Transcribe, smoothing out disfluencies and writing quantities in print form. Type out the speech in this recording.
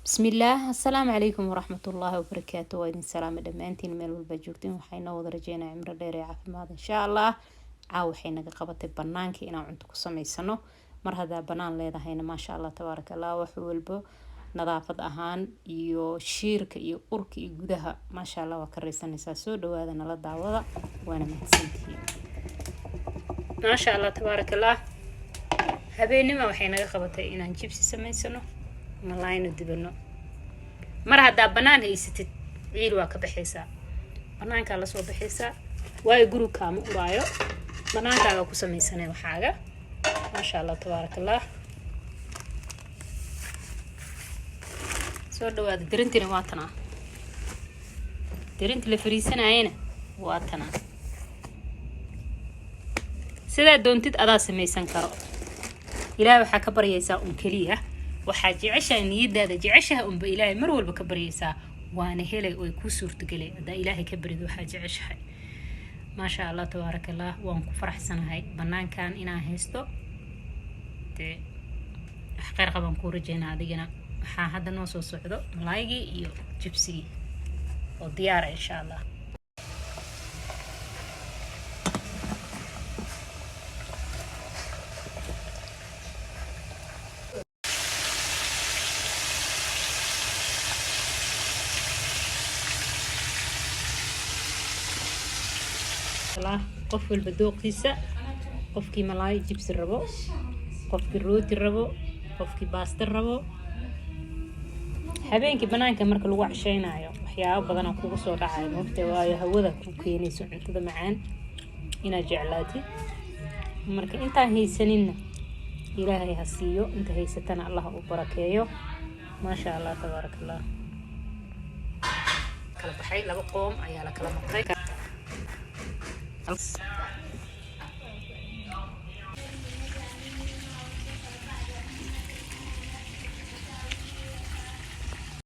Bismillaah, assalaamu calaykum waraxmatullaahi wabarakaatu. Waa idin salaama dhammaantiin meel walba joogtiin. Waxay noo wada rajeynaya cimro dheer ee caafimaad, insha Allah. Caaw waxay naga qabatay banaanka inaan cunto ku samaysano. Mar haddaa banaan leedahayna, maasha Allah, tabaaraka Allah, wax walbo nadaafad ahaan iyo shiirka iyo urka iyo gudaha, maasha Allah, waa ka raysanaysaa. Soo dhawaada, nala daawada, waana mahadsantihiin. Maasha Allah, tabaaraka Allah. Habeenima waxay naga qabatay inaan jibsi samaysano, malaayna dubano. Mar haddaa banaan haysatid, ciil waa ka baxaysaa, banaankaa lasoo baxaysaa, waayo guriga kaama uraayo, banaankaaga ku samaysanay waxaaga. Maasha Allah, tabaaraka Allah. Soo dhawaada. Darintina waa tanaa, darinta la fariisanayana waa tanaa. Sidaa doontid adaa samaysan karo. Ilaahay waxaa ka baryaysaa un keliya waxaa jeceshahay, niyadaada jeceshaha unba Ilaahay mar walba ka baryaysaa, waana helay oy kuu suurtagelay haddaa Ilaahay ka barid waxaa jeceshahay. Maasha Allah, tabaaraka Allah. Waan ku faraxsanahay banaankan inaan haysto. Dee wax kheyr qabaan kuu rajeynaa adigana. Waxaa hadda noo soo socdo malaaygii iyo jibsigii oo diyaara, insha Allah. Qof walba dooqiisa, qofkii malaay jibsi rabo, qofkii rooti rabo, qofkii baasta rabo. Habeenkii banaanka marka lagu casheynayo, waxyaabo badana kugu soo dhacayo moogta, waayo hawada ku keenayso cuntada macaan inaad jeclaatid. Marka intaan haysaninna Ilaahay ha siiyo, inta haysatana Allah u barakeeyo. Maasha Allah, tabaaraka Allah. Kala baxay, laba qoom ayaa la kala noqday.